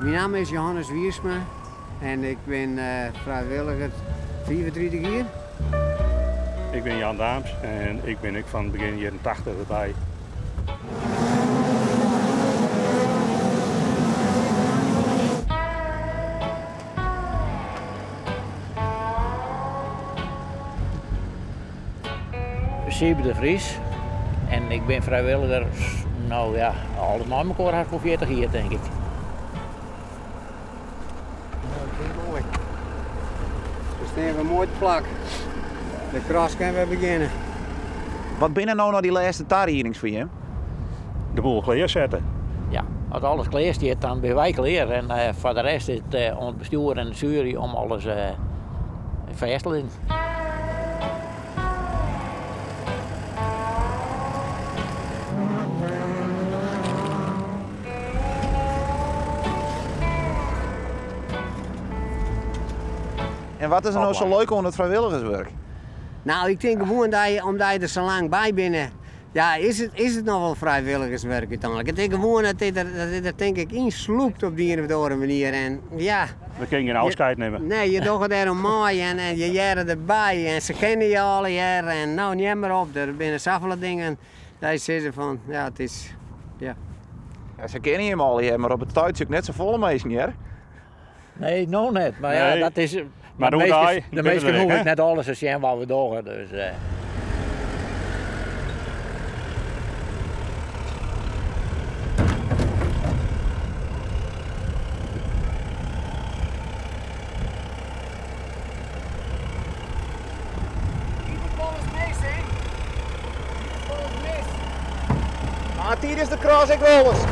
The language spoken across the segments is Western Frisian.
Myn namme is Johannes Wiersma en ik bin frijwilliger 35 jier. Ik bin Jan Daams en ik bin ek fan begjin jierren 80 derby. Siebe de Vries en ik bin frijwilliger, no ja, alles mei mekoar hast wol 40 jier tink ik. Moai. We stean wer moai te plak. De cross kin wer begjinne. Wat binne no noch dy lêste tariedings foar jim? De boel klearsette. Ja, as alles klear stiet, dan binne wy klear. En foar de rest is it oan it bestjoer en de sjuery om alles fêst te lizzen. En wat is der no sa leuk oan it frijwilligerswurk? Nou, ik tink gewoan dat je, omdat je der sa lang by binne, ja, is it noch wol frijwilligerswurk úteinlik. It is gewoan dat dit der, dat dit der tink ik ynslûpt op de ien of de oare manier en ja. We kinne gjin ôfskeid nimme. Nee, je dogge dêrom mei en je hearre derby en se kenne je allegear en no, neam mar op, der binne safolle dingen dat je sizze fan, ja, it is, ja. Ja, se kenne jim allegear, mar op it stuit sjoch ik net safolle minsken hear. Nee, no net. Mar ja, Nee. dat is. Maar de hoe minsken, dei de binne minsken der ek, hoege hè? net alles te sjen wat we dogge. Dus. Mis, hè? Mis. Mar tidens de cross ek wolris.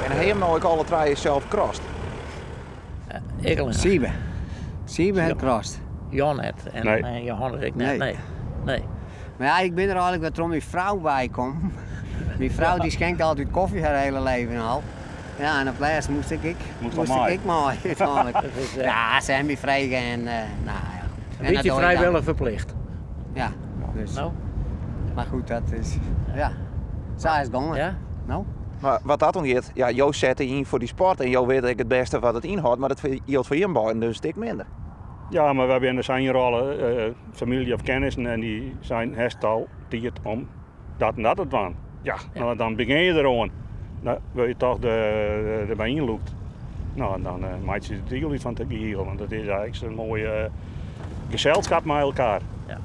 En ha jim no ek alle trije sels crossed? Ik allinnich. Siebe. Siebe hat crossed. Jan net. En, Nee. en Johannes ek net. Nee. Nee. Nee. Mar ja, ik bin der eigenlik wer troch myn frou by kommen. Myn frou dy skinkt altyd kofje har hiele leven al. Ja, en op lêst moast ik ek, Moast al moast ik mei. ek mei úteinlik. Dat is, Ja, se ha my frege en nou ja, goed. Een En dat beetje doe ik dan. vrijwillig verplicht. Ja, dus. No? Mar goed, dat is, ja, sa is it gongen. Ja? No? Mar wat dat oangiet, ja, jo sette yn foar dy sport en jo witte ek it bêste wat it ynhâldt, mar dat jildt foar jim beiden dus in stik minder. Ja, mar wy binne sa ynrôle, famylje of kennissen en dy seinen, hast al tiid om dat en dat te dwaan. Ja, Ja. no, dan begjin je deroan. Dan wurd je toch derby ynlûkt. No, en dan meitsje je diel út fan it gehiel, want it is eigentlik sa'n moai geselskap mei elkoar. Ja.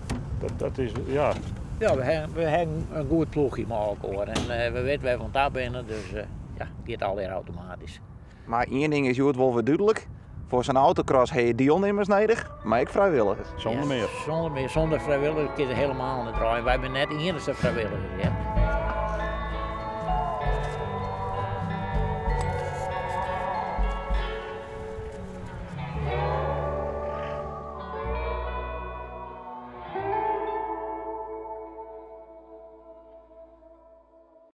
Dat is, ja. Ja, we hawwe in goed ploechje mei elkoar en we witte wêr't we oan ta binne, dus ja, it giet allegear automatysk. Mar ien ding is hjoed wol wer dúdlik, foar sa'n autocross ha je dielnimmers nedich, mar ek frijwilligers. Sûnder Ja, mear. Sûnder mear. Sûnder frijwilligers kin it helemaal net draaien. Wy binne net de iennichste frijwilligers, hear.